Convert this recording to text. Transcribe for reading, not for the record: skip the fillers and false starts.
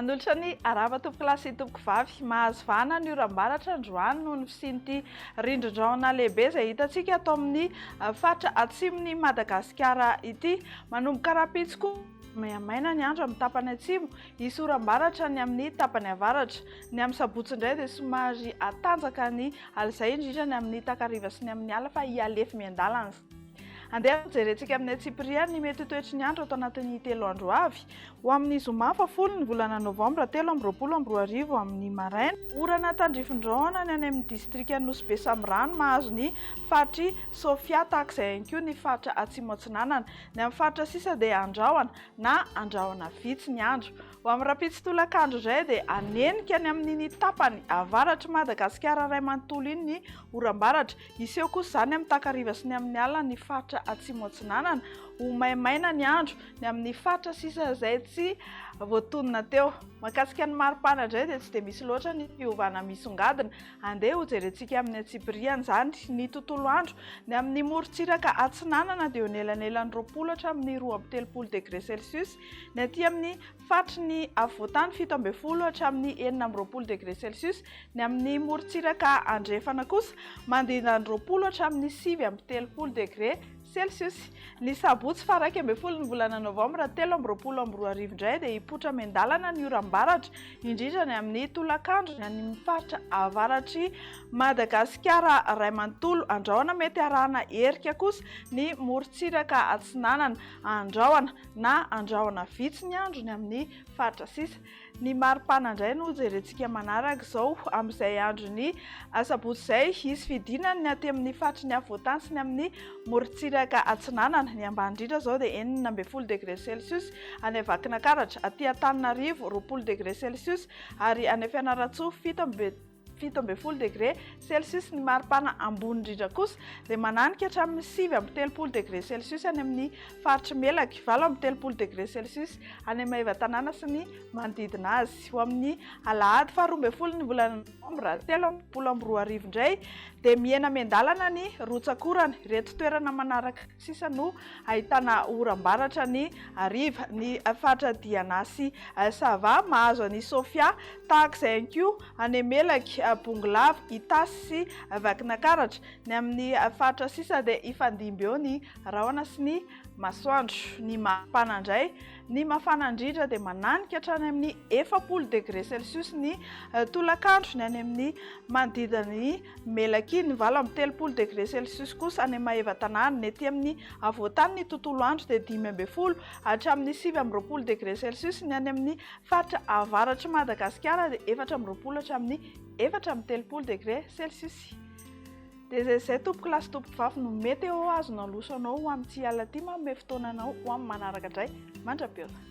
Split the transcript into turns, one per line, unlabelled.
Manolotra ny arahaba tompokolahy sy tompokovavy. Mahazo vahana ny oram-baratra androany noho ny fisian'ity rindrin-drahona lehibe izay hitantsika ato amin'ny faritra atsimon'i Madagasikara ity. Manomboka rahampitso koa mihamaina ny andro amin'ny tapany atsimo, hisy oram-baratra ny amin'ny tapany avaratra. Ny amin'ny sabotsy indray dia somary hatanjaka ny alizay indrindra ny amin'ny takariva sy ny amin'ny alina fa hihalefy miandalana. Andeha hojerentsika amin'ny antsipiriany ny mety ho toetry ny andro ato anatin'ny 3 andro ho avy. Ho amin'ny zoma fahafolo ny volana novambra 2023 amin'ny maraina. Orana tandrifin-drahona ny any amin'ny distrikan'i Nosy Be Sambirano mahazo ny faritr'i Sofia tahaka izay ihany koa ny faritra Atsimo Atsinanana. Ny amin'ny faritra sisa dia andrahona na andrahona vitsy ny andro. Ho amin'ny rahampitso tolakandro indray dia hanenika ny amin'iny tapany avaratr'i Madagasikara iray manontolo iny ny oram-baratra. Hiseho kosa izany amin'ny takariva sy ny amin'ny alina ny faritra atsimo atsinanana. Ho maimaina ny andro ny amin'ny faritra sisa izay tsy voatonona teo. Mahakasika ny maripana indray dia tsy dia misy loatra ny fiovana misongadina. Andeha hojerentsika amin'ny antsipiriany izany. Ny tontolo andro, ny amin'ny morontsiraka atsinanana dia eo anelanelan'ny 20 hatramin'ny 32 degré celsius. Ny aty amin'ny faritry ny afovoantany 17 hatramin'ny 26 degré celsius, ny amin'ny morontsiraka andrefana kosa manodidina ny 20 hatramin'ny 39 degré celsius. Ny sabotsy faha 11 ny volana novambra 2023 indray dia hipoitra miandalana ny oram-baratra, indrindra ny amin'ny tolakandro ny any amin'ny faritra avaratr'i Madagasikara iray manontolo. Andrahona mety harahana erika kosa ny morontsiraka atsinanana. Andrahona na andrahona vitsy ny andro ny amin'ny faritra sisa. Ny maripana indray no jerentsika manaraka izao. Amin'izay andron'ny asabotsy izay, hisy fidinany ny aty amin'ny faritry ny afovoantany sy ny amin'ny morontsiraka atsinanana. Ny ambany indrindra izao dia 16 degré celsius any Vakinakaratra, aty Antananarivo 20 degré celsius ary any Fianarantsoa 17 degré celsius. Ny maripana ambony indrindra kosa dia mananika hatramin'ny 39 degré celsius any amin'ny faritr'i Melaky, 38 degré celsius any Maevatanàna sy ny manodidina azy. Ho amin'ny alahady faha 12 ny volana novambra 2023 indray dia mihena miandalana ny rotsak'orana. Ireto toerana manaraka sisa no ahitana oram-baratra ny hariva, ny faritra Diana sy Sava, mahazo an'i Sofia, tahaka izay ihany koa any Melaky, Bongolava, Itasy sy Vakinakaratra. Ny amin'ny faritra sisa dia hifandimby eo ny rahona sy ny masoandro. Ny mafana indray, ny mafana indrindra dia mananika hatrany amin'ny 40 degré celsius ny tolakandro, ny any amin'ny manodidina ny Melaky, ny 38 degré celsius kosa any Maevatanàna, ny ety amin'ny afovoantany ny tontolo andro dia 15 hatramin'ny 29 degré celsius, ny any amin'ny faritra avaratr'i Madagasikara dia 24 hatramin'ny 34 degré celsius. Dia izay izay tompoko lahy sy tompoko vavy no mety eo azonao loso anao ho amin'ity alina ity manome fotoana anao ho amin'ny manaraka indray mandra-pihaona.